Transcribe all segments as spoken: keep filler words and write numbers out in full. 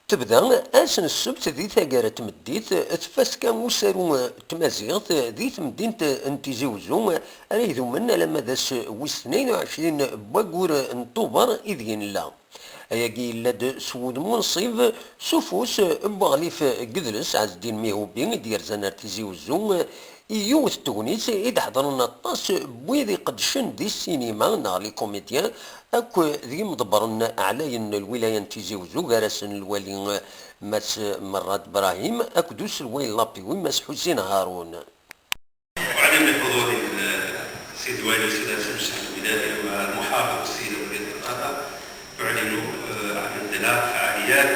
Tebda ass n ssebt di taggara n tmeddit tfaska usaru n tmaziɣt di temdint n Tizi Uzzu, ara idumen alamma d ass wis tnayen u ɛecrin n waggur n Tubeṛ ideg i nella. Ayagi yella-d s wudem unṣib, s ufus n weɣlif n yidles Ɛezdin Mihubi i d-yerzan ar Tizi Uzzu, i yiwet n tegnit i d-ḥeḍren aṭas n wid iqeddcen di ssinima neɣ les comédiens, akk d yimḍebbren ɛlayen n lwilaya n Tizi Uzzu, gar-asen lwali Mass Merrad Brahim akked uselway n l'A P W Mass Ḥusin Harun. أعلن بحضور السيد الوالي الأستاذ حسن الشحات البلادي والمحافظ السيد وزير الثقافة يعلن، آه، عن انطلاق فعاليات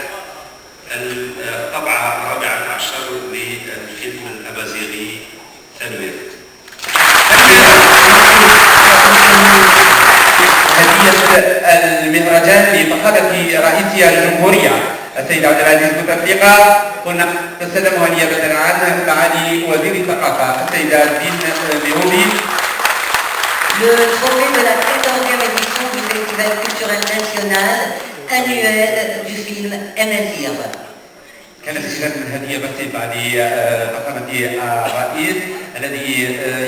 الطبعة الرابعة عشر للفيلم الأمازيغي ثنويرت. هدية المهرجان لفخامة رئيس الجمهورية السيد عبد العزيز بوتفليقة، هنا تستلمها نيابة عن معالي وزير الثقافة السيدة عزين ميهوبي. Le trophée de la quatorzième édition du Festival culturel national annuel du film Amazigh. كان استلام هدية بسيطة لفخامة الرئيس الذي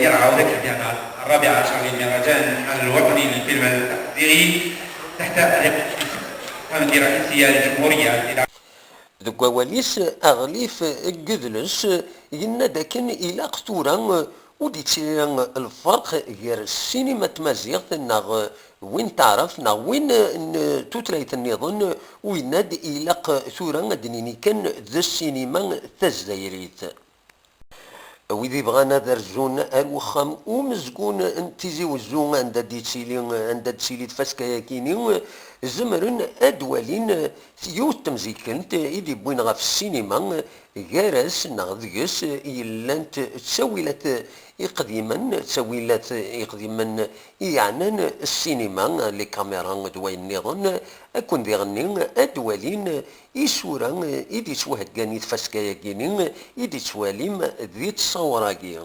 يرعى ذكر بأن الرابع عشر للمهرجان الوطني للفيلم التقديري تحت رئاسة فخامة رئيس الجمهورية. Deg wawal-is, aɣlif n yidles yenna-d akken ilaq tura ur d-yettili lferq gar ssinima n tmaziɣt neɣ win n taɛrabt neɣ win n tutlayt nniḍen, u yenna-d ilaq tura ad d-nini kan d ssinima tazzayrit. Wid ibɣan ad rzun ar wexxam umezgun n Tizi Uzzu, anda d-yettili, anda d-tettili tfaska-yagini, zemren ad d-walin yiwet n temzikent i d-iwwin ɣef ssinima, gar-as neɣ deg-s i llant ttawilat iqdimen, ttawilat iqdimen i yeɛnan ssinima, les caméras d wayen nniḍen, akken diɣenni ad d-walin isura i d-yettwaheggan i tfaska-yagini i d-tettwalim di ttṣawur-agi.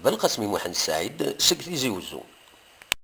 Belqasem Muḥend Saɛid seg Tizi Uzzu.